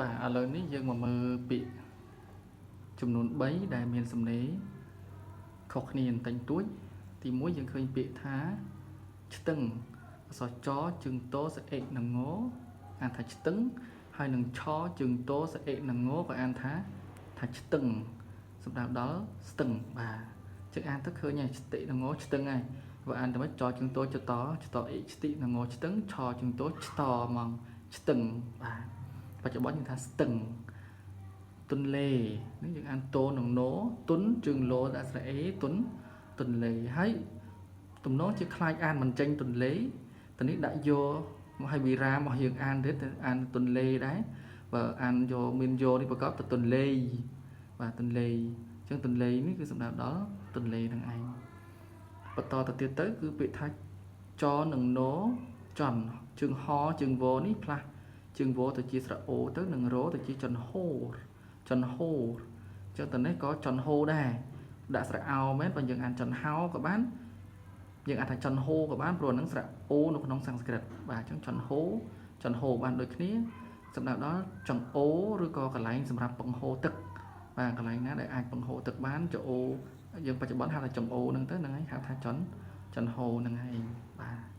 បាទឥឡូវនេះយើងមកមើលពាក្យចំនួន3ដែលមានសំណេរខុសគ្នាបន្តិចបន្តួចទី1យើងឃើញពាក្យថាឆ្ទឹងអក្សរចជើងតសអិនិងងអានថាឆ្ទឹងហើយនឹងឆជើងតសអិនិងងក៏អានថាឆ្ទឹងសម្រាប់ដល់ស្ទឹងបាទចឹងអានទៅឃើញហើយឆ្តិនិងងឆ្ទឹងហើយបើអានទៅមិនចជើងតចតចតអិឆ្តិនិងងឆ្ទឹងឆជើងតឆ្តហ្មងឆ្ទឹងបាទបច្ចុប្បន្នយើងថាស្ទឹងទុនលេនេះយើងអានតូនិងណូទុនជើងលោដាក់ស្រៈអេទុនទុនលេហើយទំនងជាខ្លាចអានមិនចេញទុនលេតនេះដាក់យកមកឲ្យវីរាមកយើងអានទៀតអានទុនលេដែរបើអានយកមានយកនេះប្រកបទៅទុនលេបាទទុនលេអញ្ចឹងទុនលេនេះគឺសំដៅដល់ទុនលេនឹងឯងបន្តទៅទៀតទៅគឺពាក្យថាចនិងណចន់ជើងហជើងវនេះផ្លាស់ជើងវទៅជាស្រៈអូទៅនិងរទៅជាចន់ហូចន់ហូអញ្ចឹងតនេះក៏ចន់ហូដែរដាក់ស្រៈអោមែនបើយើងអានចន់ហោក៏បានយើងអាចថាចន់ហូក៏បានព្រោះហ្នឹងស្រៈអូនៅក្នុងសំស្ក្រឹតបាទអញ្ចឹងចន់ហូចន់ហូបានដូចគ្នាសម្រាប់ដល់ចង្អូឬក៏កន្លែងសម្រាប់បង្ហូរទឹកបាទកន្លែងណាដែលអាចបង្ហូរទឹកបានចអូយើងបច្ចុប្បន្នហៅថាចង្អូហ្នឹងទៅហ្នឹងហើយហៅថាចន់ចន់ហូហ្នឹងឯងបាទ។